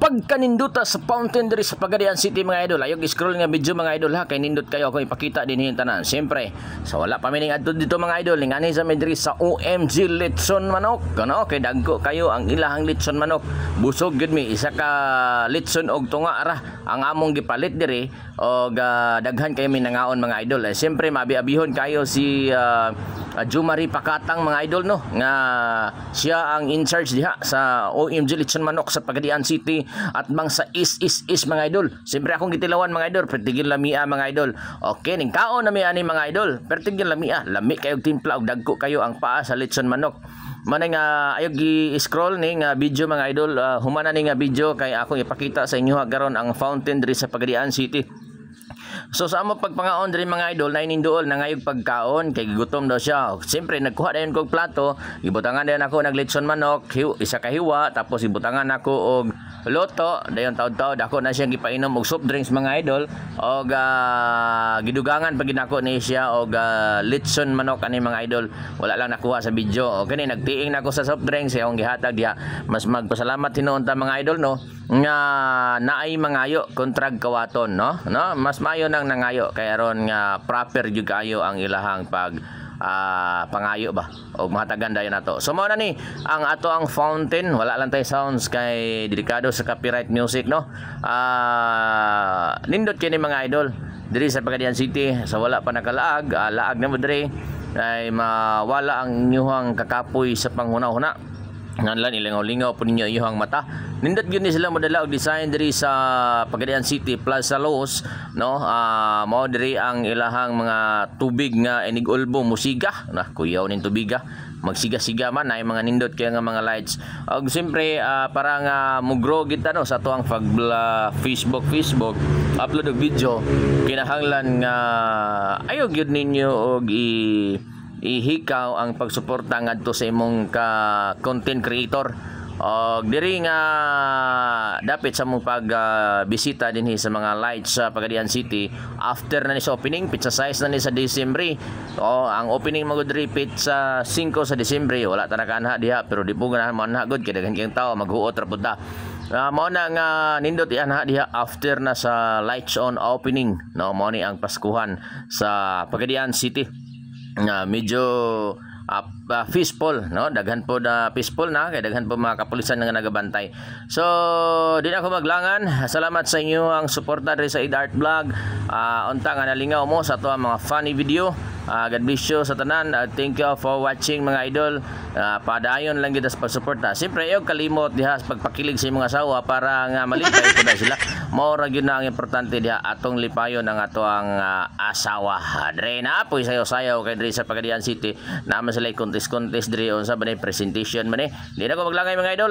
Pagkaninduta sa fountain diri sa Pagadian City, mga idol. Ayog scroll nga video, mga idol, ha, kay nindot kayo akong ipakita dinhi tanan. Siyempre, sa wala pa mi adto dito, mga idol, ningani sa mi diri sa OMG Litson Manok. Ano, kay dagko kayo ang ilahang litson manok. Busog gyud mi, isa ka litson og tunga ra ang among gipalit diri og daghan kayo mi nangaon, mga idol. Eh, siyempre maabi-abihon kayo si Jumari Pakatang, mga idol, no, nga siya ang in charge diha sa OMG Litson Manok sa Pagadian City at mang sa is is is, mga idol. Siyempre akong gitilawan, mga idol, pertigil lamia, mga idol. Okay, ning kaon na mi ani, mga idol. Pertigil lamia, lami kayo timpla og dagko kayo ang paa sa litson manok. Manay nga ayog gi-scroll ni nga video, mga idol, humana ni nga video kay akong ipakita sa inyo karon ang fountain diri sa Pagadian City. So sa amo pagpangaon diri, mga idol, na ininduol na ngayog pagkaon kay gigutom daw siya. Siyempre nagkuha dayon kog plato, gibutangan dayon ako nag litson manok, isa ka hiwa, tapos gibutangan ako og loto, dayon taod-taod ako na siyang gipainom og soft drinks, mga idol, og gidugangan pa gid nako ni siya og litson manok ani, mga idol. Wala lang nakuha sa video. Okay ni nagtiing na ako sa soft drinks akong gihatag diha. Mas magpasalamat hinuon ta, mga idol, no, nga naay mangayo kontrag kawaton, no, mas maayo nang nangayo kay aron nga proper gyud kaayo ang ilahang pag pangayo ba og mahatagan dayon nato. So mao na ni ang ato ang fountain. Wala lang tay sounds kay delikado sa copyright music, no. Nindot kini, mga idol, diri sa Pagadian City. Sa wala pa nakalaag, laag na mo diri ay mawala ang inyuhang kakapoy sa panghuna-huna. Nganlan ilingaw-lingaw po ninyo iyong mata. Nindot gyud ni sila modela og design diri sa Pagadian City Plaza Los, no. Mao diri ang ilahang mga tubig nga inig-ulbo musiga. Na kuyaw ning tubiga. Magsiga-siga man ay mga nindot kaya nga mga lights. Og siyempre para nga mo-grow gid ta, no, sa atuang pag Facebook Facebook upload og video, kinahanglan nga ayo gyud ninyo og i ihikaw ang pagsuporta ngadto sa imong ka content creator. Og diri nga dapit sa mong pag bisita dinhi sa mga lights sa Pagadian City, after na ni sa opening, petsa 6 na ni sa Disyembre. O ang opening magud diri petsa 5 sa Disyembre. Wala ta nakaanha diha, pero di po ganahan mo anha gud kay daghan kayong tao, maghuot ra pud ta. Mao na nga nindot ianha diha after na sa lights on opening, no. Mao ni ang Paskuhan sa Pagadian City nga medyo peaceful, no. Daghan po na peaceful na kay daghan po mga kapulisan nga nagabantay. So di na ako maglangan. Salamat sa inyo ang suporta diri sa Ed Art Vlog. Unta nga nalingaw mo sa ato ang mga funny video. God bless you sa tanan. Thank you for watching, mga idol. Padayon lang gyud sa pagsuporta. Siyempre ayaw kalimot diha sa pagpakilig sa imong asawa para nga malipay po na sila. Mao ra gyud na ang importante diha, atong lipayon ang ato ang asawa. Dre na poy sayo-sayaw kay diri sa Pagadian City. Naman sila contest-contest diri, unsa ba ni presentation man eh. Di na ko maglangay, mga idol.